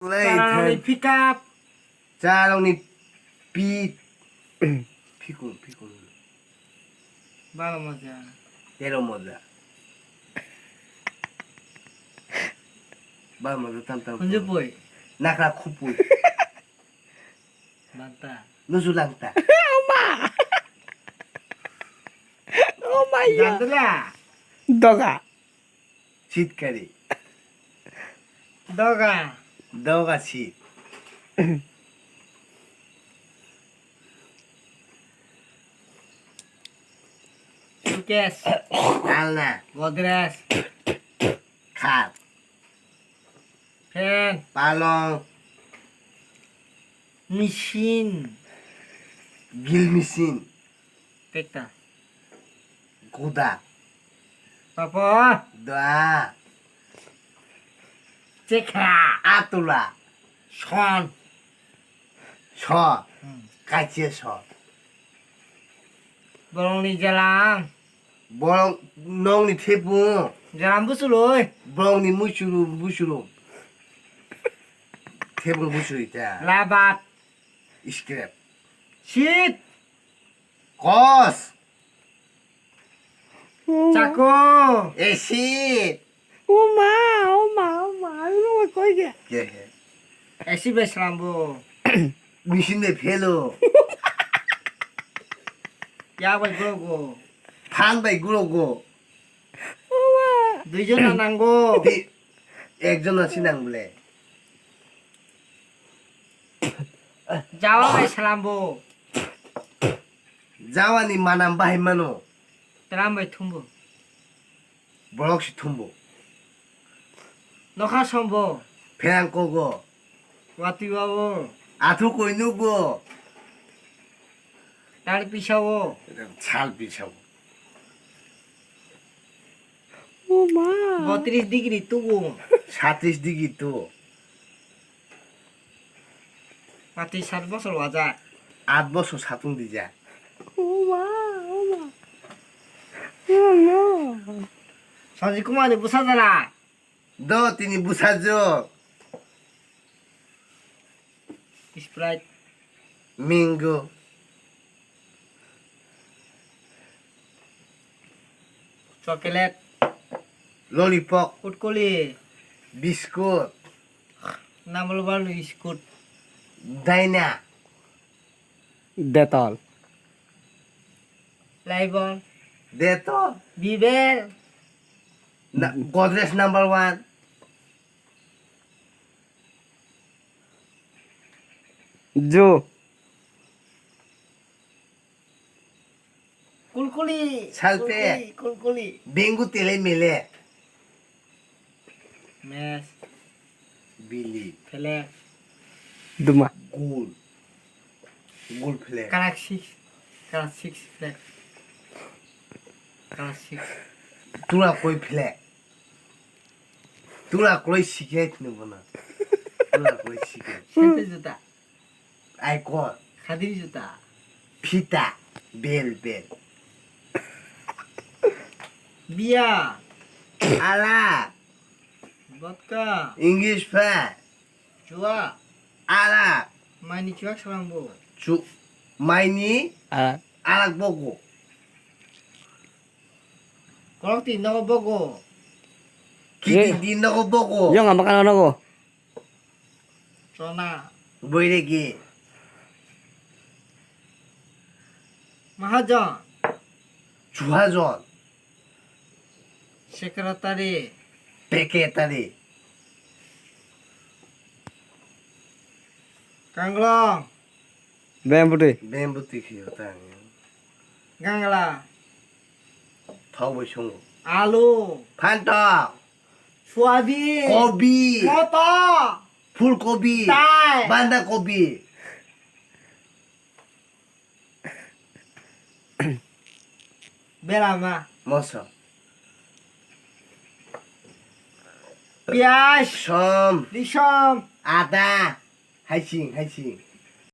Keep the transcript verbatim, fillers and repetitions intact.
Charani pickup. Charani pi-, phikung, phikung. Balo moja. Tero moja. Balo moja tam tam. Hunju pui. Nakra khupui. Banta. Nusu langta. Oma. Oh my God. Jandela. Doga. Sitkari. Doga. Doga sit. Suitcase. Alna. Godrej. Khat. Fan. Palong. Machine. Gil machine. Tekta. Guda. Papa. Da. Chekha. Atula. Son. So. Hmm. Kaiche so. Borokni jalang. Borok nokni thepung. Jalang busuloi. Borokni muchuru busuru. Thepung busuri ta. Labat. Scrap. Sit. Kos. Chako. Acid. Oma, oma, oma, ami no koi ge. Ke he. Acid bai slambo. Machine bai phelo. Ya bai gurogo. Phan bai gurogo. Oma. Duijon na nango. Di, ekjon na sinang bole. Jawa bai slambo. Jawa ni manam bahai mano. Tram bai thumbo. Borok si thumbo. Nokha sombo. Pherang kogo. Watwi wao. Athu koi nugo. Tal pisao. Sal pisao. O ma. Botris degree tugo. Satris degree tugo. Pati sat bosor wajak. At bosor satung dijak. O ma, o ma. O no. Sanji Kumar ni bwsa jala. Do tini bwsajwk. Sprite. Mango. Chocolate. Lollipop. Kutkuli. Biscuit. Number one biscuit. Daina. Dettol. Lifebuoy. Dettol. Biber. Na, Godrej number one. Ju. Kulkuli. Salpe. Kulkuli, kulkuli. Bengu tele mele. Mes. Bili. Phelek. Duma. Gul. Gul phelek. Class six. Class six phelek. Class six. Tura koi phelek. Tura koi sikhe thini bono. Tura koi sikhe. Sente juta. Icon. Khadir juta. Phita. Bel, bel. Bia. Alak. Vodka. English fa. Chua. Alak. Maini chuak salambo. Chu-, maini. Alak. Alak bogo. Kolok ti nogo bogo. Kiti di nogo bogo. Yong ama kana nogo. Chona. Boiregi. Mahajon. Chuhajon. Secretary. Peketari. Kanglong. Bembuti. Bembuti khiyo tang. Gangla. Thok bai sungo. Alu. Phantok. Soyabin. Kobi. Motor. Phulkobi. Tai. Banda kobi. Belama. Moso. Piyaj. Som. Risom. Ada. Haising, haising.